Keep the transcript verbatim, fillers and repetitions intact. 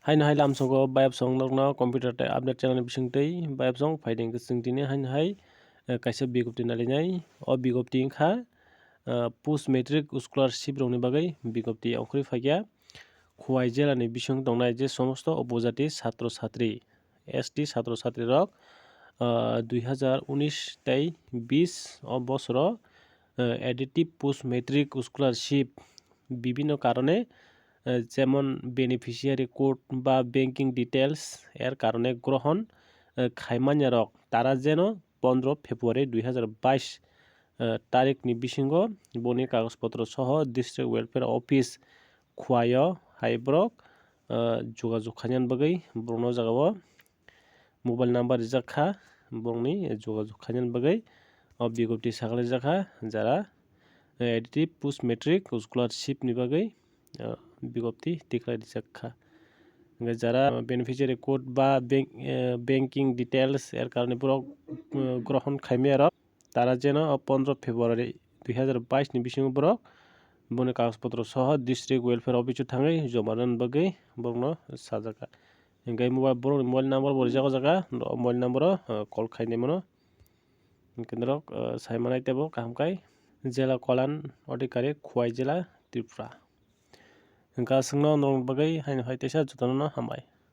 Haino hai lamsogo bayapsong nokno computer tei update channel ni bisingtwi bayapsong phaidi hwnkhe chwng tini haino hai, eh, kaisa bigopti nalinai. O bigopti wngkha, eh, post matric scholarship rokni bagwi bigopti ongkhorwi phaikha. Khowai jela ni bising tongnai je somosto upojati satro satri, S T satro satri rok, eh, dui hazar unis tei bis o bosoro, eh, additive post matric scholarship bibhinno karone, eh, jemon beneficiary code ba banking details er karone grohon, eh, khaimanya rok tara jeno pondro February dui hazar bais, eh, tarikni bisingo boni kagoj potro soho District Welfare Office Khowai o hai borok, eh, jogajog khainani bagwi borokno o jagao mobile number rijak kha, borokni jogajog khainani bagwi o bigopti sakhlaijak kha, jara, eh, additive post matric scholarship ni bagwi, eh, bigopti tikhlai rijak kha. Hwnkhe jara beneficiary code ba bank, eh, banking details er karone borok, eh, grohon khaimaya rok tara jeno o pondro February dui hazar bais ni bisingo borok boni kagoj potro soho District Welfare Office o thangwi joma rwna bagwi borokno sajak kha. Hwnkhe mobile, borokni mobile number bo rijak o jaga, o mobile number o, eh, call khainai mano. Hwnkhe norok, eh, sai manai teibo kaham khai Jela Kalyan Adhikari, Khowai Jela, Tripura. Hwnkhe aswkno norokni bagwi haino hai teisa jotono hambai.